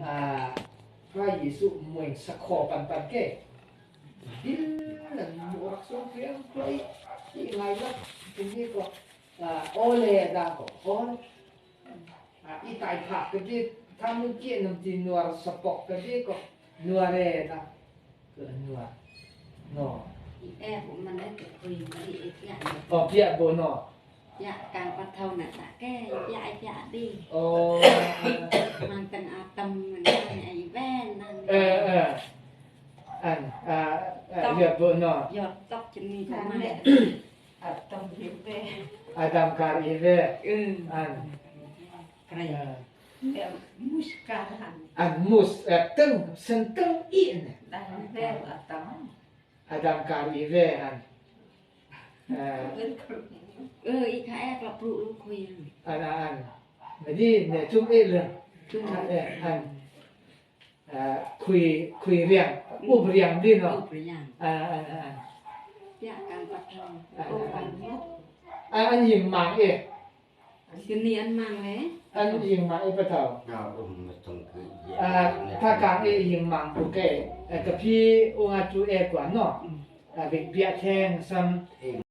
啊，พระเยซูมวยสะคอปันปันเกดิลนั่นมูรักสงเพียงตัวอีไงล่ะทีนี้ก็อ่าโอเลดาก็โออ่าอีตายผักก็ที่ทำมุกี้น้ำจีนัวสปอกก็ที่ก็นัวเรดาก็นัวเนาะ E của mình đấy cái quỳ bị dạ. อ๋อเปียโบเนาะ Dạ càng bắt thâu nè đã cái dạ dạ đi. อ๋อ Mang từng à tâm mình này ven เออเอออันอ่าเหยียบโบเนาะ giọt tóc chân ni của mai. อะตอมหิเว อาดัมการอีเว Ừ. อัน Cái เอ่อ เดี๋ยวมุสกาหัน อันมุสเอ่อตึ้งเส้นตึ้งอีเนี่ย ได้เวอะตอม อาดัมการอีเวอันเอ่อ เล่นครุ ừ ý khá e là pru lu khuya. อันอันไม่ดีเนี่ยจุ่มเอเลย Chung เอ่ออันเอ่อคุยคุยเรียงอุบเรียงดีเนาะ Ụp rồi nhỉ. อันอันอัน Dạ càng bắt thâu. อัน โอ้ปันมุก อันอันยิงมังเอ Cái ni ăn mang đấy. อันยิงมังเอปะเถา เราอุ้มมาตรงคือ อ่าถ้ากลางเอยิงมังโอเคเอ่อกับพี่องค์อาจูเอกว่าเนาะอ่าเบียแทงซ้ำ